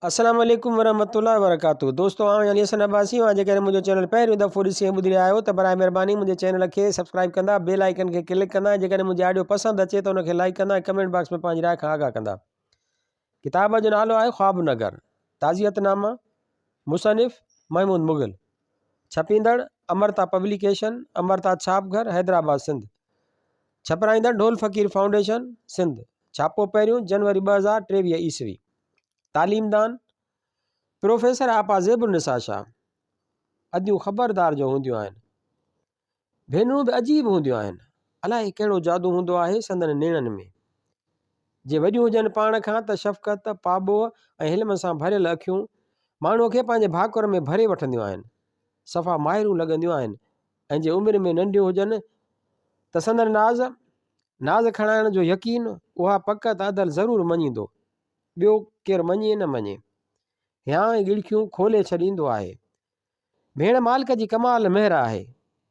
السلام عليڪم ورحمة الله وبرڪاته دوستو آئون علي حسن عباسي اوهان جيڪڏهن منهنجو چينل پهريون دفعو ڏسي ۽ ٻڌي رهيا آهيو ته برائي مهرباني منهنجي چينل کي سبسڪرائب ڪندا بيل آئيڪن کي ڪلڪ ڪندا ۽ جيڪڏهن منهنجي آڊيو پسند اچي ته ان کي لائيڪ ڪندا ۽ ڪمينٽ باڪس ۾ پنهنجي راء کان آگاهه ڪندا ڪتاب جو نالو آهي خواب نگر تعزيت نامه مصنف محمود مغل ڇپيندڙ امرتا پبليڪيشن امرتا ڇاپ گهر حيدرآباد سنڌ ڇپرائيندڙ ڍول فقير فائونڊيشن سنڌ ڇاپو پهريون جنوري 2023 عيسوي تعليمدان پروفيسر آپا زيب النساء شاهه اديون خبردار جو هونديون آهن. ڀينرون به عجيب هونديون آهن. الائي ڪهڙو جادو هوندو آهي سندن نيڻن ۾. جي وڏيون هجن پاڻ کان ته شفقت، پاٻوهه ۽ حلم سان ڀريل اکيون ماڻهوء کي پنهنجي ڀاڪر ۾ ڀري وٺنديون آهن. صفا ماهرون لڳنديون آهن ۽ جي عمر ۾ ننڍيون هجن ته سندن ناز، ناز کڻائڻ جو يقين، اها پڪ ته ادل ضرور مڃيندو. ٻيو ڪير مڃي نه مڃي. هيانء ۽ ڳڙکيون کولي ڇڏيندو آهي. ڀيڻ مالڪ جي ڪمال مهر آهي.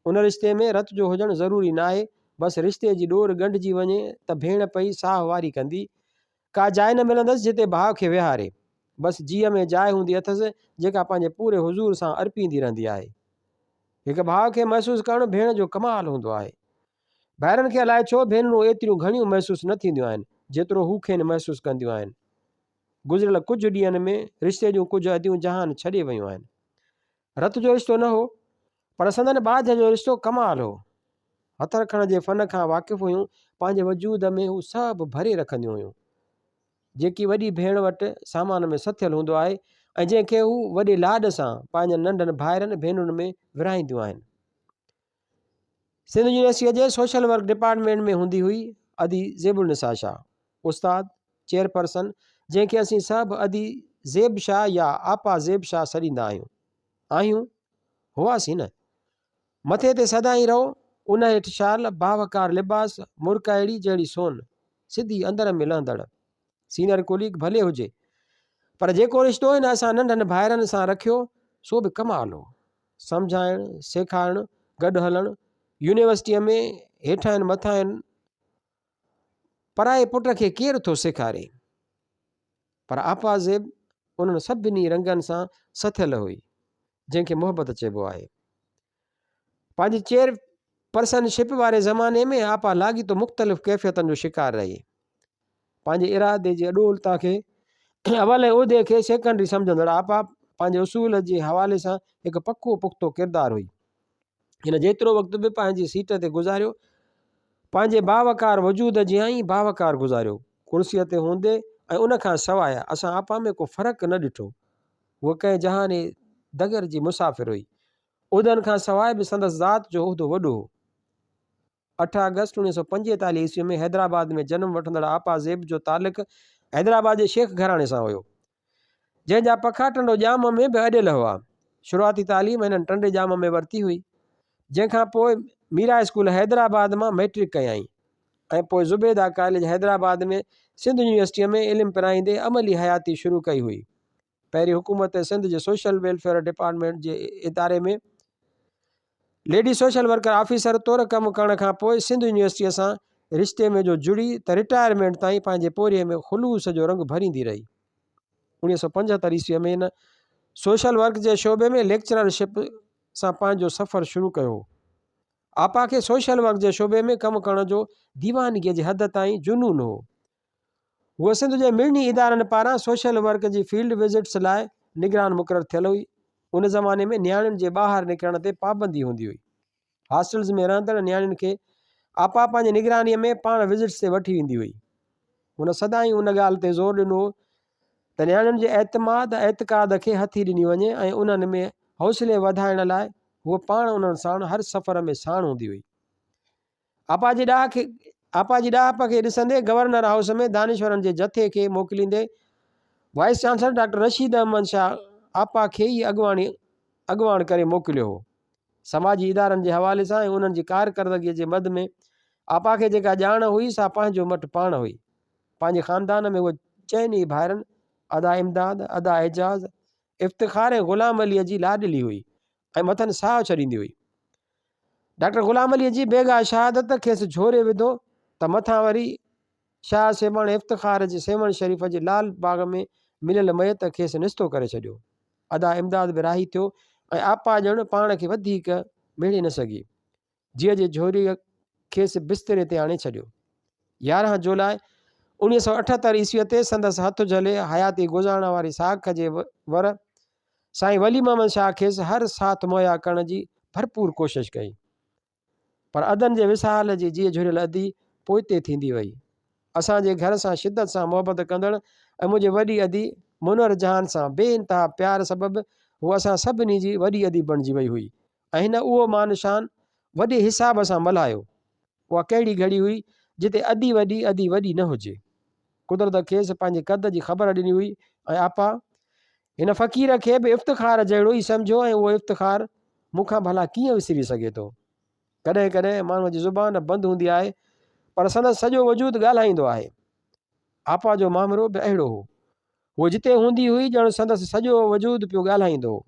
ان رشتي ۾ رت جو هجڻ ضروري ناهي، بس رشتي جي ڏور ڳنڍجي وڃي ته ڀيڻ پئي ساهه واري ڪندي. ڪا جاء نه ملندس جتي ڀاء کي ويهاري. بس جيء ۾ جاء هوندي اٿس جيڪا پنهنجي پوري حضور سان ارپيندي رهندي آهي. هڪ ڀاء کي محسوس ڪرڻ ڀيڻ جو ڪمال هوندو آهي. ڀائرن کي الائي ڇو ڀينرون ايتريون گهڻيون محسوس نه ٿينديون آهن، جيترو هو کين محسوس ڪنديون آهن. گذريل ڪجهه ڏينهن ۾ رشتي جون ڪجهه اديون جهان ڇڏي ويون آهن. رت جو رشتو نه هو، پر سندن ٻاجهه جو رشتو ڪمال هو. هٿ رکڻ جي فن کان واقف هيون، پنهنجي وجود ۾ هو سڀ ڀري رکنديون هيون. جيڪي وڏي ڀيڻ وٽ سامان ۾ سٿيل هوندو آهي ۽ جنهن کي هو وڏي لاڏ سان پنهنجن ننڍن ڀائرن ڀينرن ۾ ورهائينديون آهن. سنڌ يونيورسٽيء جي سوشل ورڪ ڊپارٽمينٽ ۾ هوندي هئي ادي زيب النساء شاهه، استاد، چيئرپرسن، جنهن کي اسين سڀ ادي زيب شاهه يا آپا زيب شاهه سڏيندا آهيون. آهيون؟ هئاسين نه. مٿي تي سدائين رئو، ان هيٺ شال، باوقار لباس، مرڪ اهڙي جهڙي سون، سڌي اندر ۾ لهندڙ. سينئر ڪوليگ ڀلي هجي، پر جيڪو رشتو هن اسان ننڍن ڀائرن سان رکيو، سو به ڪمال هو. سمجهائڻ، سيکارڻ، گڏ هلڻ، يونيورسٽيء ۾ هيٺاهين مٿاهين پرائي پٽ کي ڪير ٿو سيکاري؟ پر آپا زيب انهن سڀني رنگن سان سٿيل هئي، جنهن کي محبت چئبو آهي. پنهنجي چيئر پرسن شپ واري زماني ۾ آپا لاڳيتو مختلف ڪيفيتن جو شڪار رهي. پنهنجي ارادي جي اڏولتا کي اول ۽ عهدي کي سيڪنڊري سمجهندڙ آپا پنهنجي اصول جي حوالي سان هڪ پڪو پختو ڪردار هئي. هن جيترو وقت به پنهنجي سيٽ تي گذاريو، پنهنجي باوقار وجود جيان ئي باوقار گذاريو. ڪرسيء تي هوندي ۽ ان کان سواء اسان آپا ۾ ڪو فرق نه ڏٺو. هوء ڪنهن جهاني دگر جي مسافر هئي. عهدن کان سواء به سندس ذات جو عهدو وڏو هو. اٺ آگسٽ 1945 عيسوي ۾ حيدرآباد ۾ جنم وٺندڙ آپا زيب جو تعلق حيدرآباد جي شيخ گهراڻي سان هيو، جنهن جا پکا ٽنڊو ڄام ۾ به اڏيل هئا. شروعاتي تعليم هنن ٽنڊي ڄام ۾ ورتي هئي، جنهن کان پوء ميرا اسڪول حيدرآباد مان مئٽرڪ ڪيائين ۽ پوء زبيده ڪاليج حيدرآباد ۾ سنڌ يونيورسٽيء ۾ علم پرائيندي عملي حياتي شروع ڪئي هئي. پهرين حڪومت سنڌ جي سوشل ويلفيئر ڊپارٽمينٽ جي اداري ۾ ليڊي سوشل ورڪر آفيسر طور ڪم ڪرڻ کان پوء سنڌ يونيورسٽيء سان رشتي ۾ جو جڙي ته رٽائرمينٽ تائين پنهنجي پورهيي ۾ خلوص جو رنگ ڀريندي رهي. 1975 عيسويء ۾ هن سوشل ورڪ جي شعبي ۾ ليڪچرر شپ سان پنهنجو سفر شروع ڪيو هو. آپا کي سوشل ورڪ جي شعبي ۾ ڪم ڪرڻ جو ديوانگيء جي حد تائين جنون هو. هوء سنڌ جي مڙني ادارن پاران سوشل ورڪ جي فيلڊ وزٽس لاء نگران مقرر ٿيل هئي. ان زماني ۾ نياڻين جي ٻاهر نڪرڻ تي پابندي هوندي هئي. هاسٽلز ۾ رهندڙ نياڻين کي آپا پنهنجي نگرانيء ۾ پاڻ وزٽس تي وٺي ويندي هئي. هن سدائين ان ڳالهه تي زور ڏنو هو ته نياڻين جي اعتماد اعتقاد کي هٿي ڏني وڃي ۽ انهن ۾ حوصلي وڌائڻ لاء هوء پاڻ انهن ساڻ هر سفر ۾ ساڻ هوندي هئي. آپا جي ڏاهه کي آپا جي ڏاهپ کي ڏسندي گورنر هائوس ۾ دانشورن جي جٿي کي موڪليندي vice chancellor doctor Rashid Ahmed Shah آپا کي ئي اڳواڻي اڳواڻ ڪري موڪليو هو. سماجي ادارن جي حوالي سان ۽ انهن جي ڪارڪردگيء جي مد ۾ آپا کي جيڪا ڄاڻ هئي سا پنهنجو مٽ پاڻ هئي. پنهنجي خاندان ۾ هوء چئن ئي ڀائرن ادا امداد، ادا اعجاز، افتخار ۽ غلام عليء جي لاڏلي هئي ۽ مٿن ساهه ڇڏيندي هئي. ڊاڪٽر غلام عليء جي بيگاهه شهادت کيس جهوري وڌو ته مٿان وري شاهه سيوهڻ افتخار جي سيوهڻ شريف جي لال باغ ۾ مليل ميت کيس نستو ڪري ڇڏيو. ادا امداد به راهي ٿيو ۽ آپا ڄڻ پاڻ کي وڌيڪ ميڙي نه سگهي. جيء جي جهوريء کيس بستري تي آڻي ڇڏيو. 11 جولاء 1978 عيسويء تي سندس هٿ جهلي حياتي گذارڻ واري ساک جي ور سائين ولي محمد شاهه کيس هر ساٿ مهيا ڪرڻ جي ڀرپور ڪوشش ڪئي. پر ادن جي وصال جي جيء جهريل ادي پوئتي ٿيندي وئي. اسان جي گهر سان شدت سان محبت ڪندڙ ۽ منهنجي وڏي ادي منور جهان سان بي انتها پيار سبب هوء اسان سڀني جي وڏي ادي بڻجي وئي هئي ۽ هن اهو مان شان وڏي حساب سان ملهايو. اها ڪهڙي گهڙي هئي جتي ادي وڏي ادي وڏي نه هجي. قدرت کيس پنهنجي قد جي خبر ڏني هئي ۽ آپا هن فقير کي به افتخار جهڙو ئي سمجهيو ۽ اهو افتخار مون کان ڀلا ڪيئن وسري سگهي ٿو. ڪڏهن ڪڏهن ماڻهوء جي زبان بند هوندي آهي پر سندس سڄو وجود ڳالهائيندو آهي. آپا جو مامرو به اهڙو هو. هوء جتي هوندي هئي ڄڻ سندس سڄو وجود پيو ڳالهائيندو هو.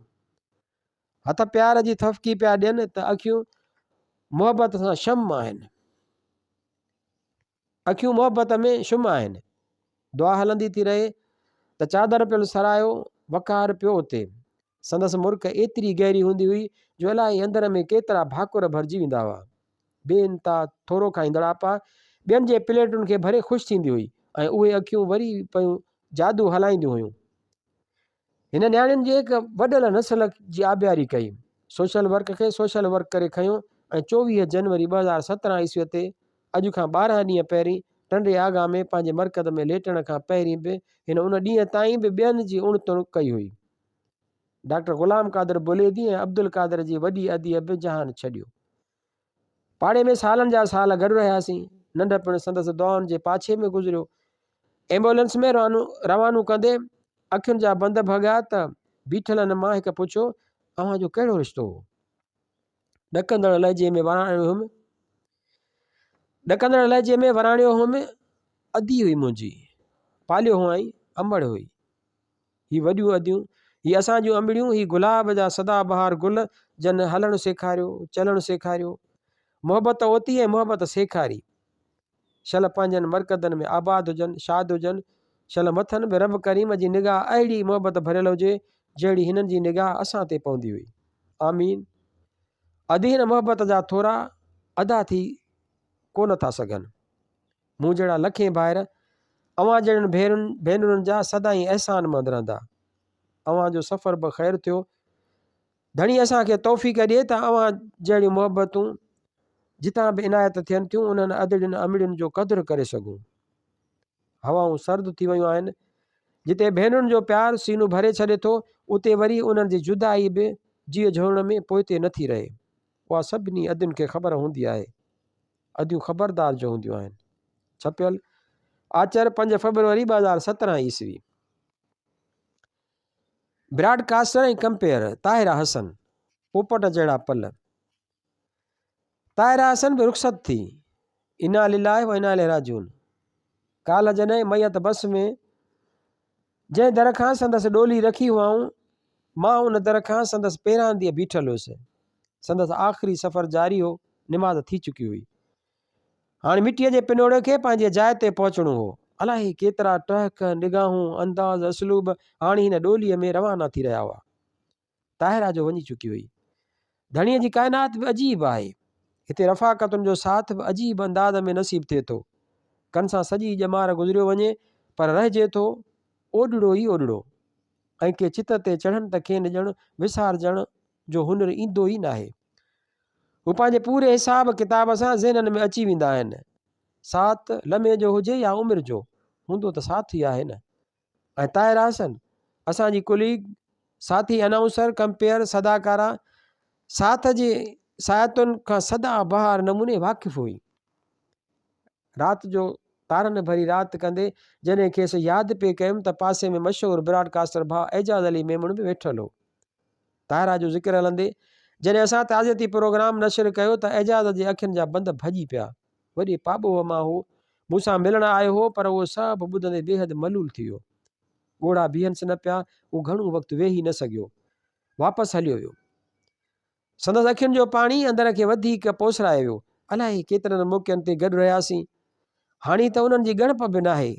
هٿ پيار جي ٿڦڪي پيا ڏين ته اکيون محبت سان شم آهن. اکيون محبت ۾ شم آهن. دعا هلندي ٿي رهي ته چادر پيل سرايو وقار پيو اتي. سندس مرڪ ايتري گهري هوندي هئي جو الائي اندر ۾ ڪيترا ڀاڪر ڀرجي ويندا هئا. بي انتها ٿورو کائيندڙ آپا ٻين جي پليٽن کي ڀري خوش ٿيندي هئي ۽ اهي اکيون وري پيون جادو هلائينديون هيون. هن نياڻين جي هڪ وڏل نسل جي آبياري ڪئي. سوشل ورڪ کي سوشل ورڪ ڪري کنيو ۽ 24 جنوري 2017 عيسويء تي اڄ کان 12 ڏينهن پهرين ٽنڊي آغا ۾ پنهنجي مرقد ۾ ليٽڻ کان پهرين به هن ان ڏينهن تائين به ٻين جي اڻ تڻ ڪئي هئي. ڊاڪٽر غلام قادر بليدي ۽ عبدالقادر جي وڏي اديء به جهان ڇڏيو. پاڙي ۾ سالن جا سال گڏ رهياسين. ننڍپڻ سندس دعائن جي پاڇي ۾ گذريو. ايمبولينس ۾ روانو ڪندي اکين جا بند ڀڳا ته بيٺلن مان هڪ پڇيو، اوهان جو ڪهڙو رشتو هو؟ ڏڪندڙ لهجي ۾ وراڻيو هيم، ڏڪندڙ لهجي ۾ وراڻيو هيم، ادي هئي منهنجي. پاليو هئائين، امڙ هئي. هي وڏيون اديون، هي اسان جون امڙيون، هي گلاب جا سدا بهار گل، جن هلڻ سيکاريو، چلڻ سيکاريو، محبت اوتي ۽ محبت سيکاري. شل پنهنجن مرقدن ۾ آباد هجن، شاد هجن، شل مٿن به رب ڪريم جي نگاهه اهڙي محبت ڀريل هجي، جهڙي هنن جي نگاهه اسان تي پوندي هئي. آمين. ادي هن محبت جا ٿورا ادا ٿي ڪو نه ٿا سگهن. مون جهڙا لکين ڀائر اوهان جهڙين ڀيرن ڀينرن جا سدائين احسان مند رهندا. اوهان جو سفر به خير ٿيو. ڌڻي اسان کي توفيق ڏي ته اوهان جهڙيون محبتون جتان به عنايت ٿين ٿيون انهن ادڙين امڙين جو قدر ڪري سگهون. هوائون سرد ٿي ويون آهن. جتي ڀينرن جو پيار سينو ڀري ڇڏي ٿو اتي وري انهن جي جدائي به جيء جهورڻ ۾ پوئتي نٿي رهي. اها سڀني ادين کي خبر هوندي آهي. اديون خبردار جو هونديون آهن. ڇپيل، آچر 5 فيبروري 2017 عيسوي. براڊ ڪاسٽر ۽ ڪمپيئر طاهره حسن، پوپٽ جهڙا پل. طاهره حسن به رخصت ٿي. انا لله و انا اليه راجعون. ڪالهه جڏهن ميت بس ۾ جنهن در کان سندس ڏولي رکي هئائون، مان ان در کان سندس پيرانديء بيٺل هيس. سندس آخري سفر جاري هو، نماز ٿي چڪي هئي. هاڻي مٽيء جي پنوڙي کي پنهنجي جاء تي پهچڻو هو. الائي ڪيترا ٽهڪ، نگاهون، انداز، اسلوب هاڻي هن ڏوليء ۾ روانا ٿي رهيا هئا. طاهره جو وڃي چڪي هئي. ڌڻيء جي ڪائنات به عجيب آهي. هتي رفاقتن جو ساٿ به عجيب انداز ۾ نصيب ٿئي ٿو. ڪن سان سڄي ڄمار گذريو وڃي پر رهجي ٿو اوڏڙو ئي اوڏڙو. ۽ ڪي چت تي چڙهن ته کين ڄڻ وسارجڻ جو هنر ايندو ئي ناهي. هو پنهنجي پوري حساب ڪتاب سان ذهنن ۾ اچي ويندا آهن. ساٿ لمحي جو هجي يا عمر جو، هوندو ته ساٿ ئي آهي نه. ۽ طاهر حسن اسان جي ڪليگ، ساٿي انائونسر، ڪمپيئر، صداڪارا، ساٿ جي ساعتن کان سدا بهار نموني واقف هئي. رات جو تارن ڀري رات ڪندي جڏهن کيس ياد پئي ڪيم ته پاسي ۾ مشهور براڊ ڪاسٽر ڀاء اعجاز علي ميمڻ به ويٺل هو. طاهره جو ذڪر هلندي جڏهن اسان تعزيتي پروگرام نشر ڪيو ته اعجاز جي اکين جا بند ڀڄي پيا. وڏي پاٻوهه مان هو مون سان ملڻ آيو هو پر اهو سڀ ٻڌندي بيحد ملول ٿي ويو. ڳوڙها بيهنس نه پيا، هو گهڻو وقت ويهي نه سگهيو. واپس هليو ويو. سندس اکين جو پاڻي اندر کي وڌيڪ پوسرائي ويو. الائي ڪيترن موقعن تي گڏ رهياسين. هاڻي ته انهن جي ڳڻپ به ناهي.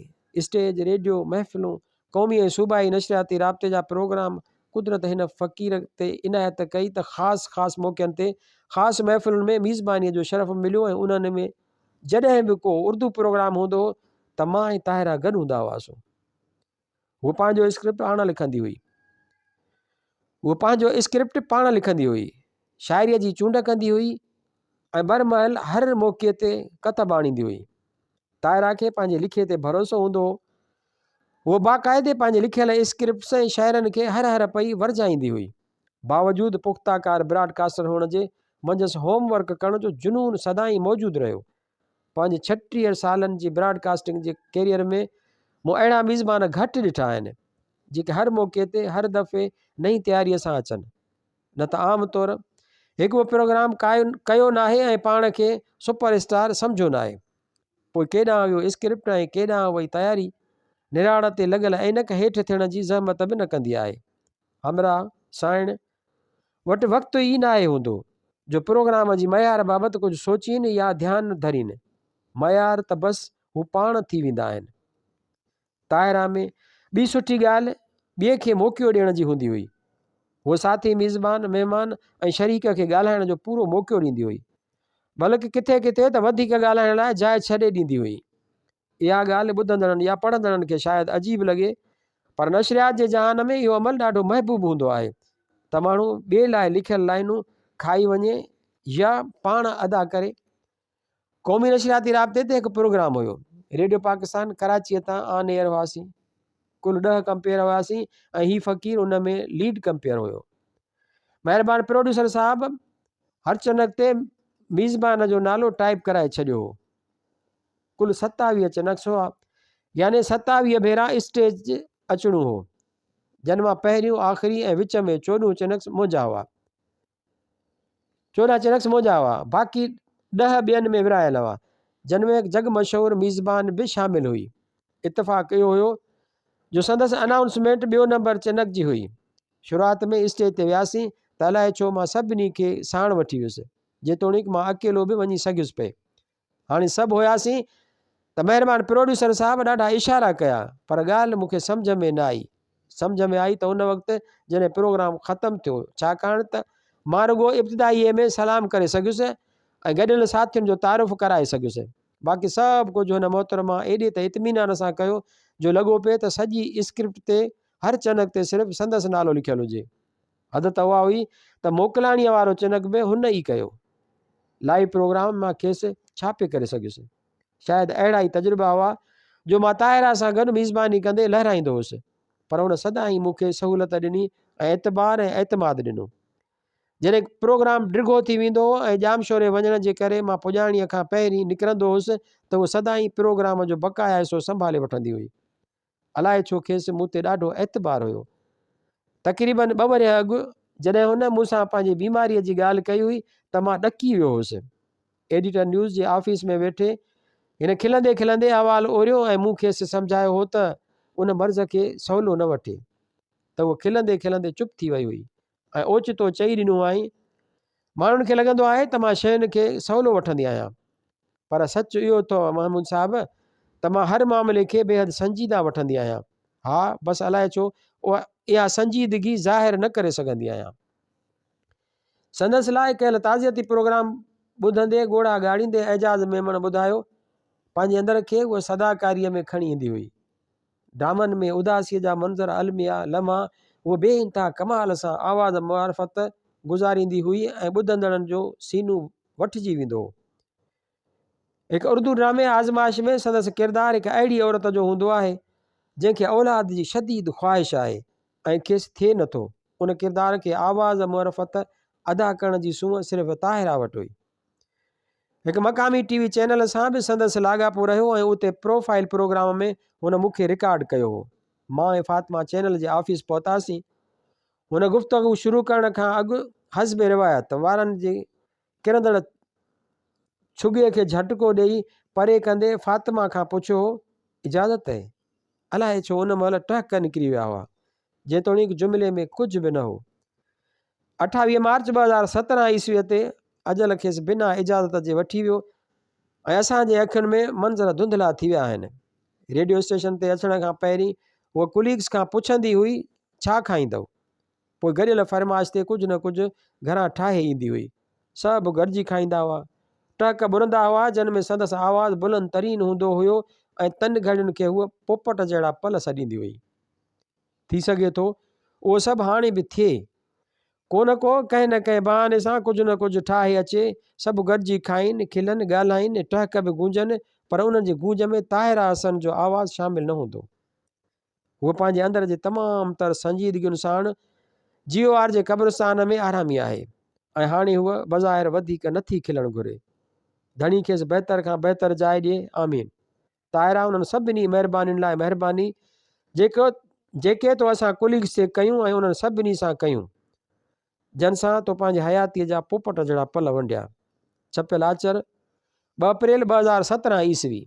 اسٽيج، ريڊيو، محفلون، قومي ۽ صوبائي نشرياتي رابطي جا پروگرام قدرت هن فقير تي عنايت ڪئي ته خاص خاص موقعن تي خاص محفلن ۾ ميزبانيء جو شرف مليو ۽ انهن ۾ جڏهن به ڪو اردو پروگرام هوندو هو ته مان ۽ طاهره گڏ هوندا هئاسون. هوء پنهنجو اسڪرپٽ آڻ لکندي هئي. هوء پنهنجو اسڪرپٽ پاڻ لکندي هئي. شاعريء جي چونڊ ڪندي هئي ۽ برمهل هر موقعي تي ڪتب آڻيندي هئي. طاهره کي پنهنجي لکي تي ڀروسو هوندو هو. هوء باقاعدي پنهنجي لکيل اسڪرپٽس ۽ شعرن کي هر هر پئي ورجائيندي هئي. باوجود پخته ڪار براڊ ڪاسٽر هئڻ جي منجهس هوم ورڪ ڪرڻ جو جنون سدائين موجود رهيو. پنهنجي 36 سالن جي براڊ ڪاسٽنگ جي ڪيريئر ۾ مون اهڙا ميزبان گهٽ ڏٺا آهن، جيڪي هر موقعي تي هر دفعي نئين تياريء سان اچن. نه ته عام طور هڪ به پروگرام ڪيو ناهي ۽ پاڻ کي سپر اسٽار سمجهيو ناهي. پوء ڪيڏانهن ويو اسڪرپٽ ۽ ڪيڏانهن وئي تياري؟ نراڙ تي لڳل عينڪ هيٺ ٿيڻ جي زحمت به نه ڪندي آهي. همراهه، سائڻ، وٽ وقت ئي ناهي هوندو جو پروگرام جي معيار بابت ڪجهه سوچين يا ڌيان ڌرين. معيار ته بس هو پاڻ ٿي ويندا آهن. طاهره ۾ ٻي سٺي ڳالهه ٻئي کي موقعو ڏيڻ جي هوندي هئي. هوء ساٿي ميزبان، مهمان ۽ شريڪ کي ڳالهائڻ جو پورو موقعو ڏيندي هئي. بلڪ ڪٿي ڪٿي ته وڌيڪ ڳالهائڻ لاء جاء ڇڏي ڏيندي هئي. اها ڳالهه ٻڌندڙن يا پڙهندڙن کي شايد عجيب لڳي پر نشريات جي جهان ۾ اهو عمل ڏاڍو محبوب هوندو آهي ته ماڻهو ٻئي لاء لکيل لائنون کائي وڃي يا پاڻ ادا ڪري. قومي نشرياتي رابطي تي هڪ پروگرام هيو. ريڊيو پاڪستان ڪراچيء تان آن ايئر هئاسين. ڪل ڏهه ڪمپيئر هئاسين ۽ هي فقير ان ۾ ليڊ ڪمپيئر هيو. مهربان پروڊيوسر صاحب هر چنڪ تي ميزبان جو نالو ٽائيپ ڪرائي ڇڏيو هو. ڪل 27 چنڪس هئا يعني 27 ڀيرا اسٽيج اچڻو هو. جن مان پهريون، آخري ۽ وچ ۾ 14 چنڪس منهنجا هئا. 14 چرڪس منهنجا هئا، باقي ڏهه ٻين ۾ ورهايل هئا، جن ۾ هڪ جڳ مشهور ميزبان به شامل هئي. اتفاق اهو هيو جو سندس انائونسمينٽ ٻيو نمبر چنڪ جي هئي. شروعات ۾ اسٽيج تي وياسين ته الائي ڇو مان سڀني کي ساڻ وٺي ويس، جيتوڻيڪ مان اڪيلو به وڃي سگهيس پئي. هاڻي سڀ هياسين ته مهربان پروڊيوسر صاحب ڏاڍا اشارا ڪيا پر ڳالهه مون کي سمجهه ۾ نه آئي. سمجهه ۾ آئي ته ان وقت جڏهن پروگرام ختم ٿيو ڇاڪاڻ ته مان رڳو ابتدائي ۾ سلام ڪري سگهيس ۽ گڏيل ساٿين جو تعارف ڪرائي سگهيس. باقي سڀ ڪجهه هن محترمه ايڏي ته اطمينان سان ڪيو جو لڳو پئي ته سڄي اسڪرپٽ تي هر چنڪ تي صرف سندس نالو لکيل هجي. حد ته اها هئي ته موڪلاڻيء وارو چنڪ به هن ئي ڪيو. لائيو پروگرام مان کيس ڇا پئي ڪري سگهيس. شايد اهڙا ئي تجربا هئا جو مان طاهره سان گڏ ميزباني ڪندي لهرائيندو هوس. پر هن سدائين مون کي سهولت ڏني ۽ اعتبار ۽ اعتماد ڏنو. جڏهن پروگرام ڊگهو ٿي ويندو هو ۽ ڄامشوري وڃڻ جي ڪري مان پڄاڻيء کان پهرين نڪرندو هوس ته هوء سدائين پروگرام جو بقايا حصو سنڀالي وٺندي هئي. الائي ڇو کيس مون تي ڏاڍو اعتبار هيو. تقريباً ٻه ورهيه اڳ جڏهن هن مون سان پنهنجي بيماريء جي ڳالهه ڪئي هئي ته مان ڏڪي ويو هوس. ايڊيٽر نيوز جي آفيس ۾ ويٺي هن کلندي کلندي احوال اوريو ۽ مون کيس سمجهايو هو ته ان مرض کي سولو نه وٺي ته هوء کلندي کلندي چپ ٿي وئي هئي ۽ اوچتو چئي ڏنو هئائين، ماڻهن کي لڳندو آهي ته مان شين کي سولو وٺندي آهيان، پر سچ اهو اٿو محمود صاحب ته مان هر معاملي کي بيحد سنجيده وٺندي آهيان. ها بس الائي ڇو اها سنجيدگي ظاهر نه ڪري سگهندي آهيان. سندس لاء ڪيل تعزيتي پروگرام ٻڌندي ڳوڙها ڳاڙيندي اعجاز ميمڻ ٻڌايو، پنهنجي اندر کي هوء صداڪاريء ۾ کڻي ايندي هئي. ڊرامن ۾ اداسيء جا منظر الميا لمحا هوء بي انتها ڪمال سان آواز معرفت گذاريندي هئي ۽ ٻڌندڙن جو سينو وٺجي ويندو هو. هڪ اردو ڊرامي آزمائش ۾ سندس ڪردار هڪ اهڙي عورت جو هوندو آهي، جنهن کي اولاد جي شديد خواهش آهي ۽ کيس ٿئي نٿو. ان ڪردار کي آواز معرفت ادا ڪرڻ جي سونهن صرف طاهره وٽ هئي. هڪ مقامي ٽي وي چينل سان به سندس لاڳاپو رهيو ۽ اتي پروفائيل پروگرام ۾ هن مون کي رڪارڊ ڪيو هو. مان ۽ فاطمه چينل جي آفيس پهتاسين. هن گفتگو شروع ڪرڻ کان اڳ حسب روايت وارن جي ڪرندڙ ڇڳي کي جهٽڪو ڏيئي پري ڪندي فاطمه کان پڇيو هو، اجازت هي؟ الائي ڇو ان مهل ٽهڪ نڪري ويا هئا. جيتوڻيڪ جملي ۾ ڪجهه به نه هو. 28 مارچ 2017 عيسويء تي اجل کيس بنا اجازت جي وٺي ويو ۽ اسان جي اکين ۾ منظر ڌنڌلا ٿي ويا آهن. ريڊيو اسٽيشن تي اچڻ کان پهرين هوء ڪليگس کان پڇندي هئي، ڇا کائيندؤ؟ پوء گڏيل فرمائش تي ڪجهه نه ڪجهه گهران ٺاهي ايندي هئي. سڀ گڏجي کائيندا هئا. ٽهڪ ٻرندا هئا، جن ۾ سندس آواز بلند ترين هوندو هيو ۽ تن گهڙين کي هوء پوپٽ جهڙا پل سڏيندي هئي. ٿي سگهي ٿو اهو سڀ هاڻي به ٿئي. ڪو نه ڪو، ڪنهن نه ڪنهن بهاني سان ڪجهه نه ڪجهه ٺاهي اچي، سڀ گڏجي کائين، کلن، ڳالهائين، ٽهڪ به گونجن، پر انهن جي گونج ۾ طاهره حسن جو آواز شامل نه هوندو. هوء پنهنجي اندر جي تمام تر سنجيدگين ساڻ جي او آر جي قبرستان ۾ آرامي آهي ۽ هاڻي هوء بظاهر وڌيڪ نه ٿي کلڻ گهري. ڌڻي کيس بهتر کان بهتر جاء ڏئي. آمين. طاهره انهن سڀني مهربانين لاء مهرباني جيڪو جيڪي تو اسان ڪليگس تي ڪيون ۽ انهن سڀني سان ڪيون جن سان تو پنهنجي حياتيء جا پوپٽ جهڙا پل ونڊيا. ڇپيل آچر، ٻه اپريل 2017 عيسوي.